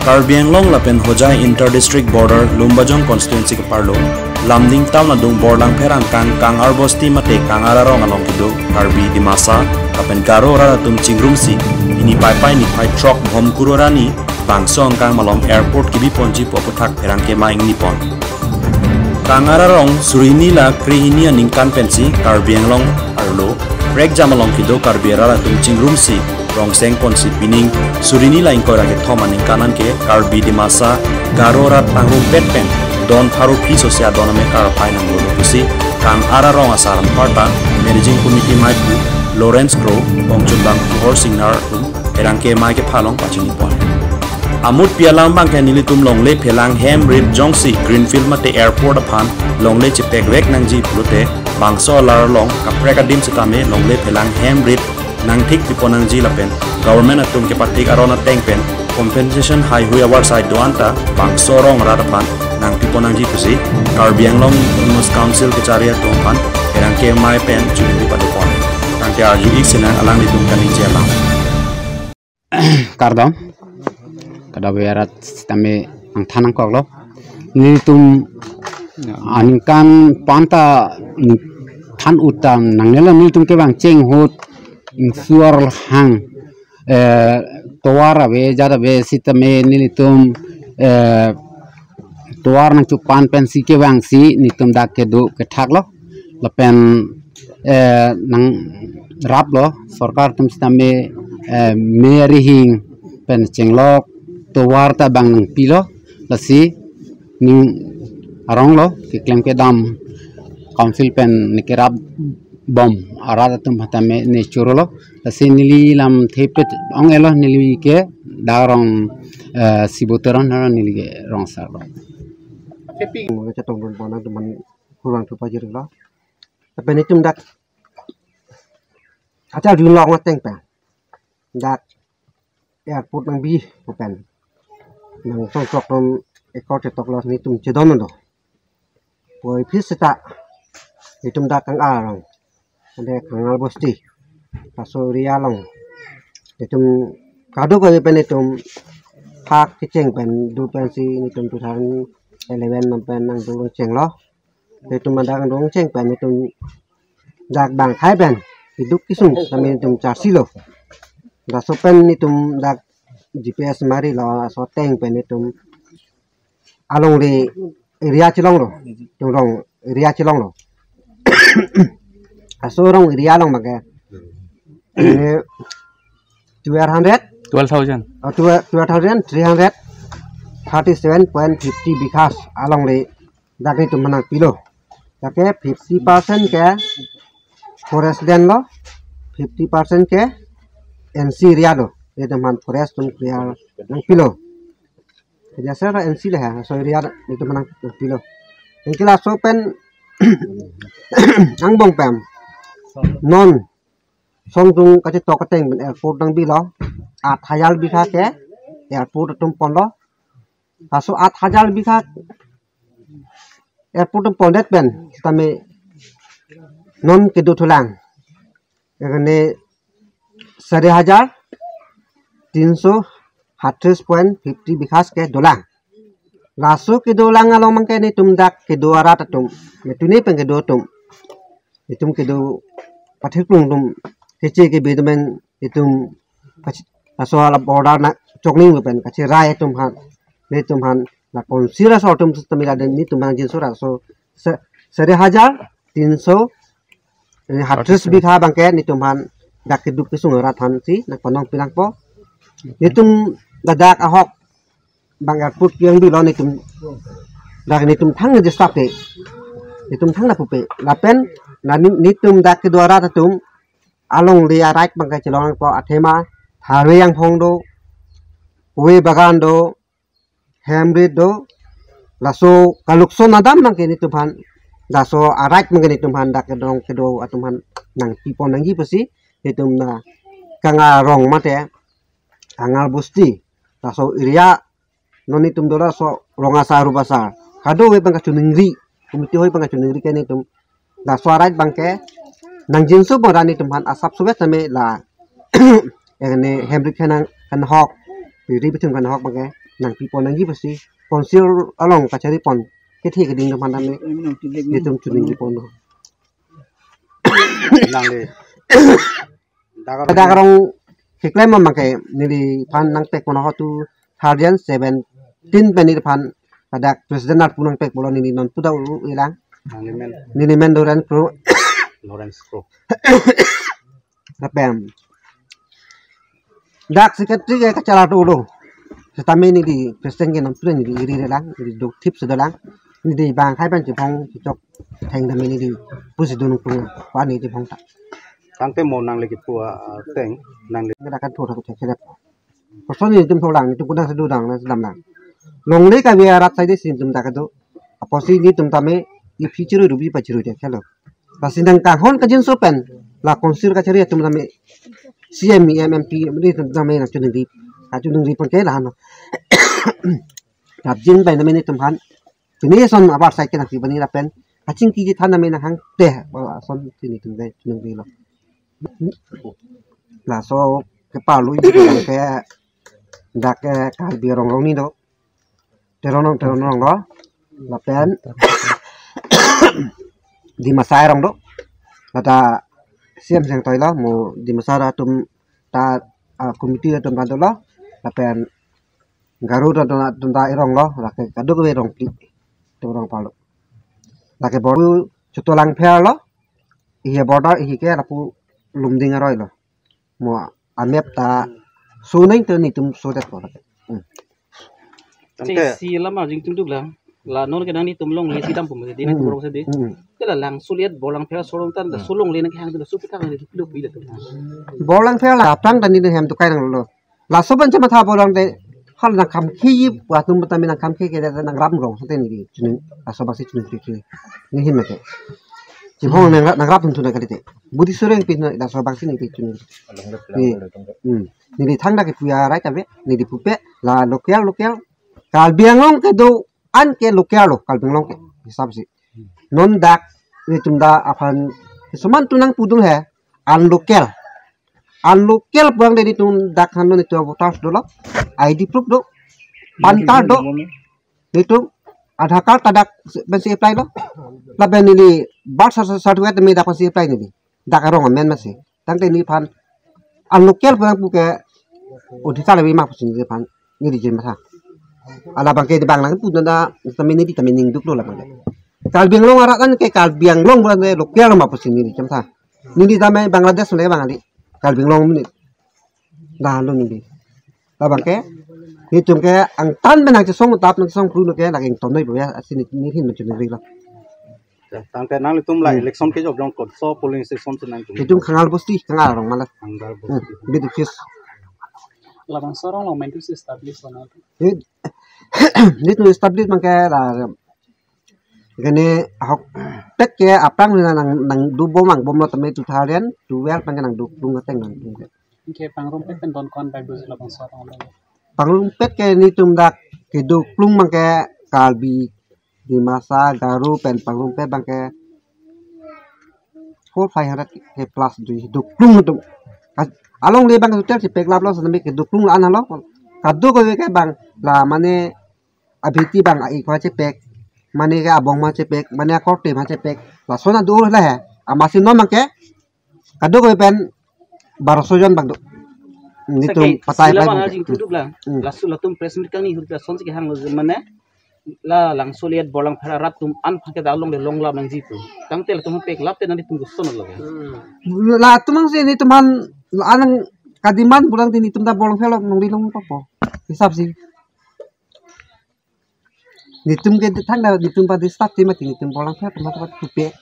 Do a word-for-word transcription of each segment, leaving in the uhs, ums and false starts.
Karbi Anglong lapen Hojai Inter District Border Lumbajong Constituency keparlo Lumding Town adung Borlangpher angkang Kangar Bosti mate Kangar arong along kedo Karbi Dimasa lapen Garo arat atum chingrumsi pini Paipai niphai throk Bhomkuru arni bangso angkang malom airport kebi ponji pu aphuthak pherangke amei ingni pon. Kangar arong suri hini la kre hini aningkan pensi Karbi Anglong arlo prekjam along kedo Karbi arat atum chingrumsi rongseng ponsi pining suri hini la ingkoi ra kethom aningkan anke Karbi Dimasa Garo arat pangrumpet pen don pharo phli sosi adon amekar aphai nangdolo pusi Kangar arong asar anparta Managing Committee amei pu Lawrence Kro, Bongchunbang Puhor Singnar atum pherangke amei kepha along pachini pon. Amut pi alam abangke nelitum longle phelang hem rit jongsi Greenfield mate airport aphan longle chepekvek nangji pulote bangso alar along kaprek adim setame longle phelang hem rit nangthik pipon nangji lapen government atum kepatik aron ateng pen compensation haihui avarsai do-an ta bangso arong arat aphan nangpipon nangji pusi Karbi Anglong Autonomous Council kachari atum aphan pherangke amei pen chuningri padopon. Tangte arju-ik sinang alanglitum kaningje alam. Kardom. Kadokave arat sitame nangthan nangkoklo. Nelitum aningkan panta than utam nangnelo, nelitum kevangcheng ahut ingsuar hang, eh, tovar ave, jat ave sitame nelitum, eh, tovar nangchupan pensi kevangsi nelitum dak kedo kethaklo. Lapen, eh, nangraplo, sorkar atum sitame, eh, me arihing pen chenglok tovar ta bang nangpilo, lasi ning aronglo, keklem kedam council pen ne kerap bom arat atum hatame ne chorolo, lasi neli lamthe pet ong-elo, neli ke dak arong, eh, Siboteron arong neli ke rong asarlo. Mo chetong dun pon nangtum aphan kurvangthu pajirlo. Lapen itum dak acha ringlok ateng pen dak airport nangbi pu pen nangtongtokdun ekor chetoklo, nelitum chedon do. Puvoiphit seta nelitum dak Kangar arong, ante Kangar Bosti, laso area along nelitum kadokave pen nelitum phak kecheng pen do pensi nelitum two thousand eleven pen nangdolong chenglo. Nelitum dak dong cheng pen nelitum dak bang khai pen keduk kesung sitame nelitum charsi lo. Laso pen nelitum dak G P S marilo, laso ateng pen nelitum alongle area chelonglo, Tungrong area chelonglo. Laso rong area along abangke, eh, twelve hundred, twelve thousand. Oh, twelve, twelve thousand three hundred thirty-seven point fifty bighas alongle dak nelitum aphan nangpilo. Dak ke fifty percent ke forest land lo, fifty percent ke N C area lo. Nelitum aphan forest atum clear nangpilo. Jadi asal N C le ha, laso area nelitum aphan nangpilo. Anke laso pen angbong pen non songdung kachetok ateng pen airport nangbilo, aat hajar bigha ke airport atum ponlo. Laso aat hajar bigha airport atum pondet pen sitame non kedo thulang, ekane sare hajar tinso hatris point fifty bighas ke dolang. Laso kedolang along abangke nelitum dak kedo arat atum, metune pen kedo atum, nelitum kedo pathirklung atum, keche kebe atum pen nelitum kachi-, laso ala border nangchokning pen kachirai atum aphan, nelitum aphan la council asor atum sitame laden nelitum aphan jinso laso se-, sare hajar tinso, eh, hatris bigha abangke nelitum aphan dak keduk kesung arat aphansi nangpanong pinangpo. Nelitum ladak ahok bang airport yang bilo nelitum dak nelitum thang disturb ke, nelitum thang na pupe. Lapen na ni-, nelitum dak kedo arat atum alongle a-right abangke chelongpo, athema tharve angphong do, puve bagan do, hem rit do, laso kalukson adam abangke nelitum aphan, laso a-right abangke nelitum aphan dak kedong kedo atum aphan nangpipon nangji pusi nelitum na Kangar arong mate Kangar Bosti, laso area non nelitum do laso rong asar rup asar kadokave pen kachoningri, committee hoi pen kachoningri ke nelitum laso a-right abangke nangjinso bora nelitum aphan asap sobe sitame la ekane hem rit khenang khanhok, piri pithum khanhok abangke nangpipon nangji pusi council along kachari pon kethe keding atum aphan tame nelitum choningri pon. Nangli dak arong keklem abangke neliphan nangpek pon ho two thousand seventeen pen neliphan ladak president arpu nangpek pulo, neli non puda u ilang. Nangli men? Neli men Lawrence Kro. Lawrence Kro. Lapen dak secretary ke kacharli dolo. Setame neli president ke non puda neli iri lang, neli duk thip sedolang. Neli bang hai ban chephong chechok theng tame neli pusi dun pung pa neli chephong ta. Tangte mo nangli kepu ateng nangli. Nangli akan thur thur thek thek. Koson nelitum tholang, nelitum kunang sedu dang, nang sedam dang. Longle kave arat saide si nelitum dak kedo. Apotsi nelitum tame i future rubi pachirui thek theklo. Lasi nangkanghon kajinso pen la council kachari atum tame C M, E M, M P, nelitum tame nangchoningri, kachoningri pon ke lahenlo. Kapjin pen tame nelitum aphan pini ason abar sai ke nangpi bani lapen kachingki chethan tame nanghang te, ason si nelitum ke choningrilo. Laso keparlu ke dak ke Karbi arong arong ni do. Teron arong, Teron arong lo. Lapen Dimasa arong do. Lata C M seng toilo, mo Dimasa atum ta, ah, committee atum ta dolo. Lapen Garo atum ta, atum ta arong lo. Lake kadokave arong phli. Teron arong parlo. Lake border Choto Langpher lo. Ihe border ihe ke lapu Lumding aroi lo. Mo amep ta so neng te nelitum so det ko lake. Hmm. Tangte si lama jing tung duk lang. La non ke nangtum longle si dam pum de, hmm, nangtum se de. Hmm. Te la Langsolet Borlangpher arong tan da, hmm, so longle nangkehang tu da so kita nang tu pilo pilo tu. Borlangpher la aphrang ta neli hem tu kai nanglo. Laso pen chematha pulang te hal nangkhamkhe ji, atum tame nangkhamkhe ke nangrap rong sate neli choning, laso abangsi choning kri kri. Neli hin make. Chephong nang, nangrap thun thun kalite. Budi sureng pin laso abangsi neli choning. Neli, hmm. Neli thangta kepu arai kave, neli pupe, la local local. Karbi Anglong kedo-an ke local lo, Karbi Anglong ke hisap si. Non dak nelitum dak aphan kesoman tu nangpudun he, unlocal. Unlocal pulang de nelitum dak han nelitum voters dolo, I D proof do, pan card do, nelitum Aadhaar card ta dak pensi apply lo, lapen neli birth cer-, certificate me dak pensi apply neli, dak arong amen masi. Tangte neliphan unlocal pulang pu ke odhikar ave ma pusi neliphan neli jin matha. Ala abangke di bang lang pu nanda tame neli tame ning duklo labangke. Karbi Anglong arat an ke Karbi Anglong pulang ke local ma pusi neli jin matha. Neli tame Bangladesh le Bangali. Karbi Anglong neli. Dah lo neli. Labangke nelitum ke angtan pen nangchesong tap nangchesong pru lo ke lake ington noi bo ya, asi neli hin menchun neli lo. Ya, tangte nanglitum la, hmm, election kejok jong kotso polling station si nangtum? Nelitum Khangal Bosti, Khangal arong ma la. Khangal Bosti. Hmm, bit office. Labangso arong lo main tu si establish lo na. Neli, nelitum establish abangke la, kene ahokpet ke aphrang nang, nangdobom angbomlo tame two thousand twelve abangke nangdobom ateng nangtum ke. Ke pangrumpet pen don ko-an bai buji labangso arong lo? Pangrumpet ke nelitum dak kedoklung abangke Karbi, Dimasa, Garo pen pangrumpet abangke four five hundred ke plus dui doklung atum. Kas-, alongle abang total chepek laplo, setame kedoklung la-an lo. Kadokave ke bang la mane abiti bang a-ik aphan chepek, mane ke abong aphan chepek, mane akorte aphan chepek. Lason adu la he. Amatsi non abangke kadokave pen baroso jon bang do. Nelitum sake patai sila pai mana bang. Jing tu duk lang. Hmm. Laso latum press meet kangni ahut lason si kehang lo mane la Langsolet Borlangpher arat atum an aphan ke dak longle longlap nangji pu. Tangte latum pek lap te nanglitum koson lo ke? Hmm. Latum si nelitum aphan la-an kademand pulang di nelitum ta Borlangpher lo nongri long papo. Hisap si. Nelitum ke thangta nelitum pa disturb ti mati nelitum Borlangpher atum ta pupe.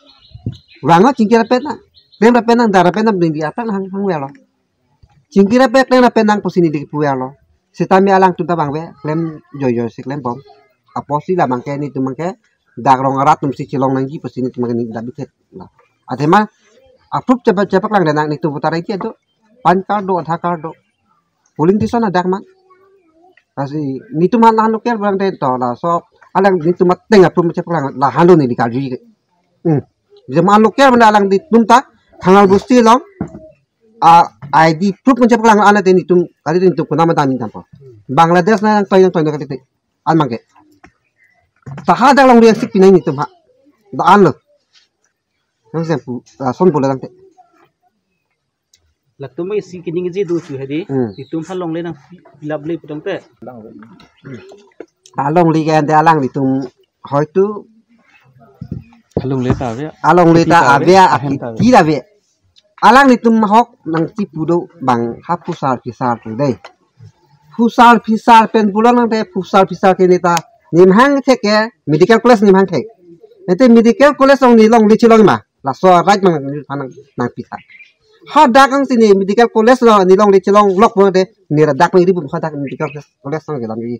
Vang o chingkir rapet na. Klem rapet nang, dar rapet nang, bring di aphrang hang hang velo. Chingkir rapet klem rapet nang pusi neli pu velo. Setame alangtum ta vangve, klem joijoi si klembom. Apotsi labangke nelitum abangke dak rong arat atum si chelong nangji pusi nelitum abangke neli dak bithet. Nah. Athema approve chepa-, chepaklang de nang nelitum voter I D do. Pan card do, Aadhaar card do. Polling station adak ma. Lasi nelitum aphan unlocal pulang de to laso alang nelitum ateng approve chepaklang la halo neli karju ke. Hmm. Jema unlocal mana alang nelitum ta Khangal Bosti along. Ah, I D proof nangchepaklang an te netum, kali netum konat ma dam dam po. Bangladesh nangtoi nangtoi na kali te. An mangke. Taha dak longle angsik pinai netum ha. Da-an lo. Nang sempu, ah, son bola tangte. Latum isi kining ji do chu hedi. Hmm. Netum ha longle nang pilap le putangte. Alongle ke ante alang netum hoitu alongle ta ave. Alongle ta ave, ahem ta ave. Alang netum ahok nangchipu do bang ha phusar phisar tu dei. Phusar phisar pen pulo nang te phusar phisar ke neta nimhang thek ke medical college nimhang thek. Nete medical college along ne longle chelong ma. Laso right mang nang pita. Hadak angsi ne medical college along ne longle chelong lok mo de ne ladak mang iri bum hadak medical college along kelam iri.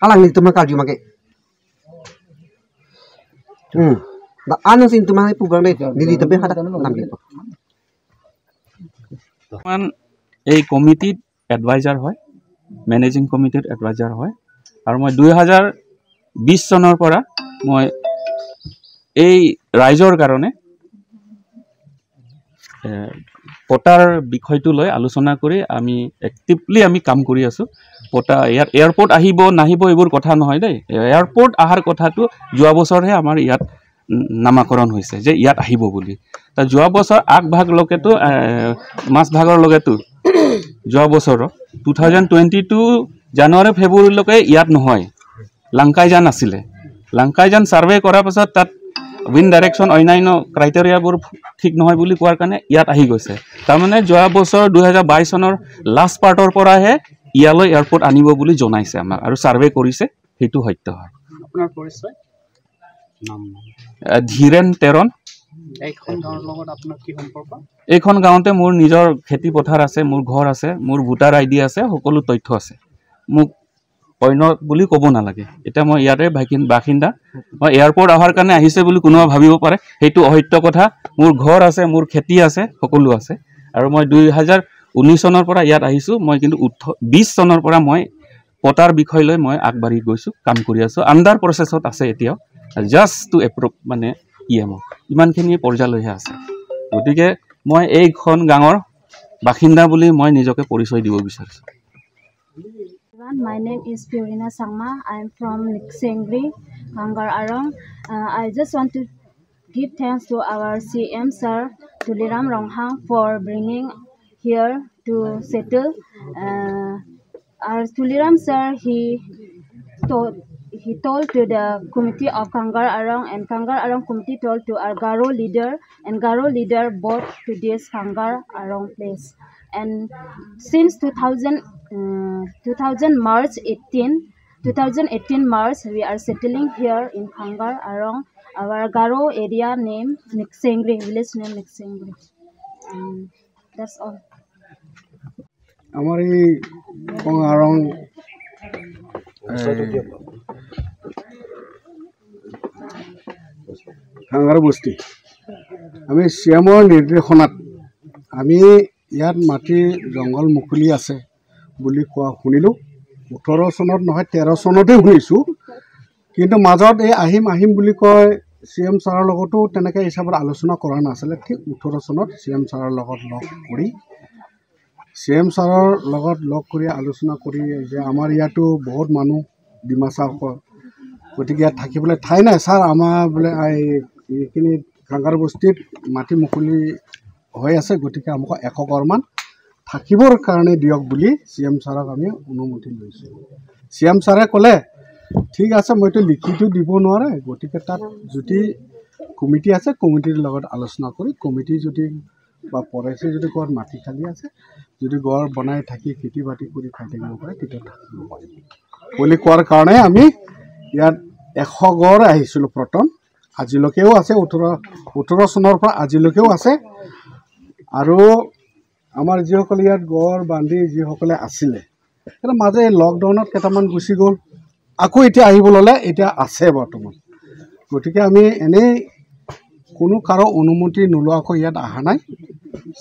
Halang netum karju make. Hmm. Da-an si netum pugang de, neli tapi hadak nam gitu. বৰ্তমান এই কমিটিত এডভাইজাৰ হয়, মেনেজিং কমিটিৰ এডভাইজাৰ হয়। আৰু মই দুই হাজাৰ বিশ চনৰ পৰা মই এই ৰাইজৰ কাৰণে এ, পটাৰ বিষয়টো লৈ আলোচনা কৰি আমি এক্টিভলি আমি কাম কৰি আছো। পটা ইয়াত এয়াৰপৰ্ট আহিব নাহিব এইবোৰ কথা নহয় দেই। এয়াৰপৰ্ট অহাৰ কথাটো যোৱা বছৰহে আমাৰ ইয়াত নামাকৰণ হৈছে যে ইয়াত আহিব বুলি। তা যোৱা বছৰ আগভাগলৈকেতো এ, মাজভাগৰ লগেতো যোৱা বছৰ টু থাউজেণ্ড টুৱেণ্টি টু জানুৱাৰী ফেব্ৰুৱাৰীলৈকে ইয়াত নহয়, লাংকাইজান আছিলে। লাংকাইজান ছাৰ্ভে কৰাৰ পাছত তাত উইণ্ড ডাইৰেকশ্যন অন্যান্য ক্ৰাইটেৰিয়াবোৰ ঠিক নহয় বুলি কোৱাৰ কাৰণে ইয়াত আহি গৈছে। তাৰমানে যোৱা বছৰ দুহেজাৰ বাইছ চনৰ লাষ্ট পাৰ্টৰ পৰাহে ইয়ালৈ এয়াৰপৰ্ট আনিব বুলি জনাইছে আমাক আৰু ছাৰ্ভে কৰিছে, সেইটো সত্য হয়। আপোনাৰ পৰিচয়? নাম? এ, ধীৰেন তেৰণ। এইখন গাঁৱৰ লগত আপোনাৰ কি সম্পৰ্ক? এইখন গাঁৱতে মোৰ নিজৰ খেতি পথাৰ আছে, মোৰ ঘৰ আছে, মোৰ ভোটাৰ আই ডি আছে, সকলো তথ্য আছে। মোক অন্য বুলি ক'ব নালাগে। এতিয়া মই ইয়াৰে বাসিন-, বাসিন্দা। মই এয়াৰপৰ্ট অহাৰ কাৰণে আহিছে বুলি কোনোবা ভাবিব পাৰে, সেইটো অসত্য কথা। মোৰ ঘৰ আছে, মোৰ খেতি আছে, সকলো আছে। আৰু মই দুই হাজাৰ ঊনৈছ চনৰ পৰা ইয়াত আহিছো। মই কিন্তু ওঠ-, বিশ চনৰ পৰা মই পটাৰ বিষয় লৈ মই আগবাঢ়ি গৈছো, কাম কৰি আছো। আণ্ডাৰ প্ৰচেছত আছে এতিয়াও, জাষ্ট টু এপ্ৰুভ মানে ই এম অ', ইমানখিনি পৰ্যায়লৈহে আছে। গতিকে মই এইখন গাঁৱৰ বাসিন্দা বুলি মই নিজকে পৰিচয় দিব বিচাৰিছো। Everyone, my name is Purina Sangma. I am from Niksengri, Kangar Arong. Uh, I just want to give thanks to our C M sir, Tuliram Ronghang, for bringing here to settle. Uh, our Tuliram sir, he told, he told to the committee of Kangar Arong, and Kangar Arong committee told to our Garo leader, and Garo leader brought to this Kangar Arong place. And since two thousand, uh, two thousand March eighteen, two thousand eighteen March, we are settling here in Kangar Arong, our Garo area name Niksengri, village name Niksengri. And that's all. আমাৰ এই কং আৰং, এ, খাংগাৰ বস্তি, আমি চি এমৰ নিৰ্দেশনাত আমি ইয়াত মাটি জংঘল মুকলি আছে বুলি কোৱা শুনিলো। ওঠৰ চনত নহয়, তেৰ চনতে শুনিছো। কিন্তু মাজত এই আহিম আহিম বুলি কয়, চি এম ছাৰৰ লগতো তেনেকে হিচাপত আলোচনা কৰা নাছিলে। ঠিক ওঠৰ চনত চি এম ছাৰৰ লগত লগ কৰি, চি এম ছাৰৰ লগত লগ কৰি আলোচনা কৰি যে আমাৰ ইয়াতো বহুত মানুহ ডিমাছাসকল, গতিকে ইয়াত থাকিবলৈ ঠাই নাই ছাৰ, আমাৰ বোলে এই, এইখিনি খাংগাৰ বস্তিত মাটি মুকলি হৈ আছে, গতিকে আমাক এশ ঘৰমান থাকিবৰ কাৰণে দিয়ক বুলি চি এম ছাৰক আমি অনুমতি লৈছো। চি এম ছাৰে ক'লে, "ঠিক আছে, মইতো লিখিতো দিব নোৱাৰে, গতিকে তাত যদি কমিটি আছে, কমিটিৰ লগত আলোচনা কৰি কমিটি যদি বা পৰেছে যদি ক'ৰবাত মাটি খালী আছে, যদি ঘৰ বনাই থাকি খেতি বাতি কৰি খাই থাকিব পাৰে, তেতিয়া থাকিব পাৰিব" বুলি কোৱাৰ কাৰণে আমি ইয়াত এশ ঘৰ আহিছিলো প্ৰথম। আজিলৈকেও আছে, ওঠৰ, ওঠৰ চনৰ পৰা আজিলৈকেও আছে। আৰু আমাৰ যিসকলে ইয়াত ঘৰ বান্ধি যিসকলে আছিলে, কিন্তু মাজে এই লকডাউনত কেইটামান গুচি গ'ল, আকৌ এতিয়া আহিব ল'লে, এতিয়া আছে বৰ্তমান। গতিকে আমি এনেই কোনো কাৰো অনুমতি নোলোৱাকৈ ইয়াত অহা নাই,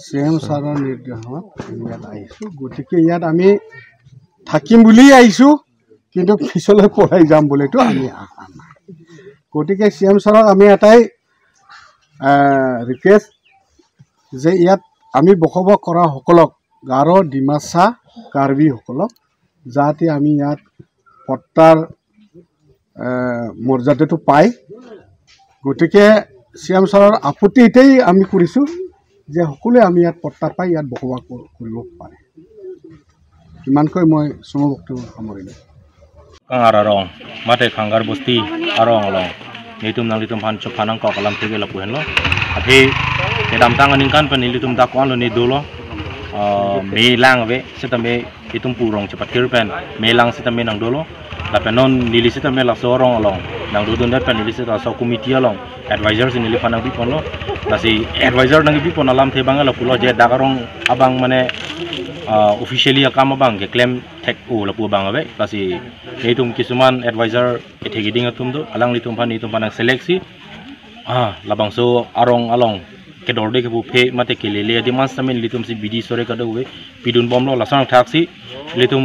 চি এম ছাৰৰ নিৰ্দেশনাত আমি ইয়াত আহিছো। গতিকে ইয়াত আমি থাকিম বুলিয়েই আহিছো, কিন্তু পিছলৈ পলাই যাম বুলিতো আমি অহা নাই। গতিকে চি এম ছাৰক আমি এটাই ৰিকুৱেষ্ট যে ইয়াত আমি বসবাস কৰা সকলক, গাৰো, ডিমাচা, কাৰ্বি সকলক, যাতে আমি ইয়াত পট্টাৰ, এ, মৰ্যাদাটো পায়। গতিকে চি এম ছাৰৰ আপত্তি এটাই আমি কৰিছোঁ যে সকলোৱে আমি ইয়াত পট্টা পাই ইয়াত বসবাস কৰ-, কৰিব পাৰে। ইমানকৈ মই চমু বক্তব্য সামৰিলোঁ। Kangar arong, mate Kangar bosti arong along nelitum nanglitum aphan chephan nangkok alam theke lapu henlo. Athe kedamtang aningkan pen nelitum dak ko-an lo ne dolo. Ah, me lang ave, setame itum pu rong chepathir pen me lang setame nangdolo. Lapen non neli setame laso arong along nangdodundet pen neli seta laso committee along advisor si neliphan nangpiponlo. Lasi advisor nangpipon alamthe abang lapulo je dak arong abang mane, ah, officially akam abang keklem thek-o lapu abang ave. Lasi nelitum kisuman advisor kethek keding atum do, alanglitum aphan nelitum aphan nang select si, ah, labangso arong along kedorde kepuphe mate kelele adim setame nelitum si bidi sore kadokave pidunbomlo. Lason thaksi nelitum,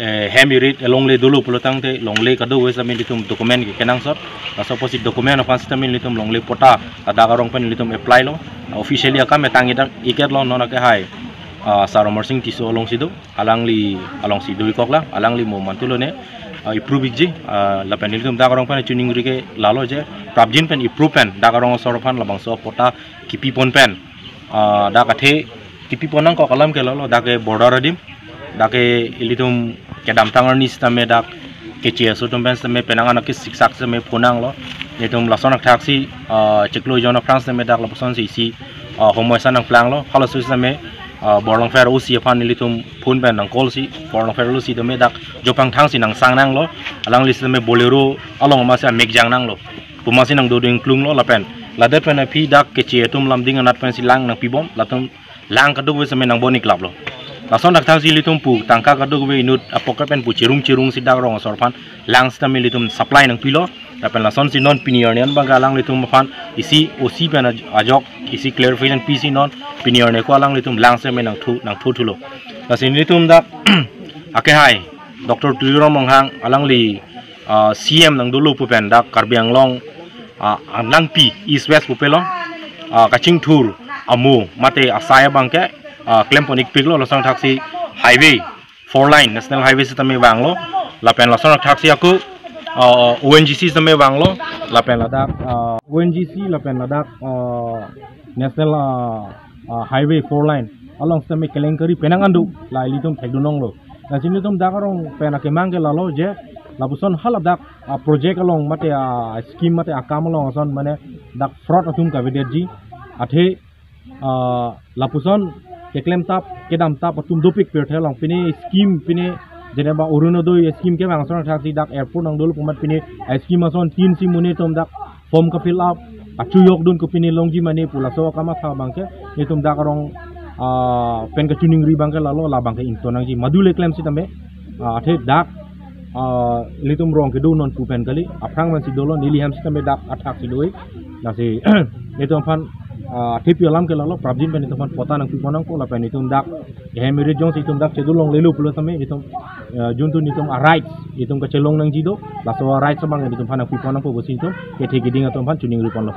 eh, hem irit alongle dolo pulo tangte longle kadokave setame nelitum document ke kenangsot. Laso apotsi document aphan setame nelitum longle patta ladak arong pen nelitum apply lo. Officially akam etang idak iketlo, non akehai, ah, Sir Amarsing Tisso alongsi do, alangli alongsi do-ikok lang, alangli mo mantulo ne, ah, approve ikji, ah, lapen nelitum dak arong pen choningri ke lalo je prapjin pen approve pen dak arong asor aphan labangso patta kipipon pen, ah, dak athe kipipon nangkok alam ke lalo, dak ke border adim, dak ke ilitum kedamtang arni setame dak keche aso atum pen setame penang anak ke siksak setame phonanglo. Nelitum lason thaksi, ah, chiklo jon aphrang setame dak lapuson si isi, ah, homoi sa nangplanglo. Halaso setame, ah, Borlangpher O C aphan nelitum phone pen nang call si, Borlangpher O C tame dak jopang thang si nangsang nanglo. Alangli setame Bolero along masi amekjang nanglo. Pu masi nangdo ding klunglo lapen ladet pen aphi dak keche atum lamding anat pensi lang nangpibom, latum lang kadokave setame nangbon-iklaplo. Lason dak thang si ilitum pu tangka kadokave inut apocket pen pu chirung chirung si dak arong asor aphan lang setame ilitum supply nangpilo. Lapen lason si non pini arni an abang alanglitum aphan isi O C pen aj-, ajok isi clarification pisi non pini arni ko alanglitum lang setame nangthu, nangthu thulo. Lasi nelitum dak akehai Doctor Tuliram Ronghang alangli, ah, C M nangdolo pu pen dak Karbi Anglong, ah, alangpi East West pupe lo, ah, kachingthur amo mate asai abang ke, ah, klempon-ikpiklo. Lason thaksi highway four lane, National Highway setame vanglo. Lapen lason thaksi ako, ah, O N G C setame vanglo. Lapen ladak, ah, O N G C lapen ladak, ah, National, ah, ah, Highway four lane along setame kelengkari penang an do, la ilitum thekdun longlo. Lasi nelitum dak arong pen akemang ke lalo je lapuson haladak, ah, project along mate, ah, scheme mate akam along ason mane dak fraud atum kavedetji. Athe, ah, lapuson keklemtap kedamtap atum dopik pirthe along pine scheme pine jeneba Orunodoi scheme kevang ason thaksi dak airport nangdolo pu amat pine, ah, scheme ason tin si mune atum dak form ka-fill up, kachojokdun kopine longji mane pu laso akam atha abang ke nelitum dak arong, ah, pen kachoningri abang ke lalo, la abang ke ington nangji, madule klem setame, ah, athe dak, ah, ilitum rong kedo non pu pen kali, aphrang man si dolo, neli hem setame dak athaksi do-ik. Lasi nelitum aphan, ah, athe pi alam ke lalo, prapjin pen nelitum aphan patta nangpipon nangpo lapen nelitum dak hem irit jongsi itum dak chedo longlelo pulo setame nelitum, ah, juntu nelitum a-rights itum kachelong nangji do, laso a-rights abang nelitum aphan nangpipon nangpo pusi itum kethek keding atum aphan choningriponlo.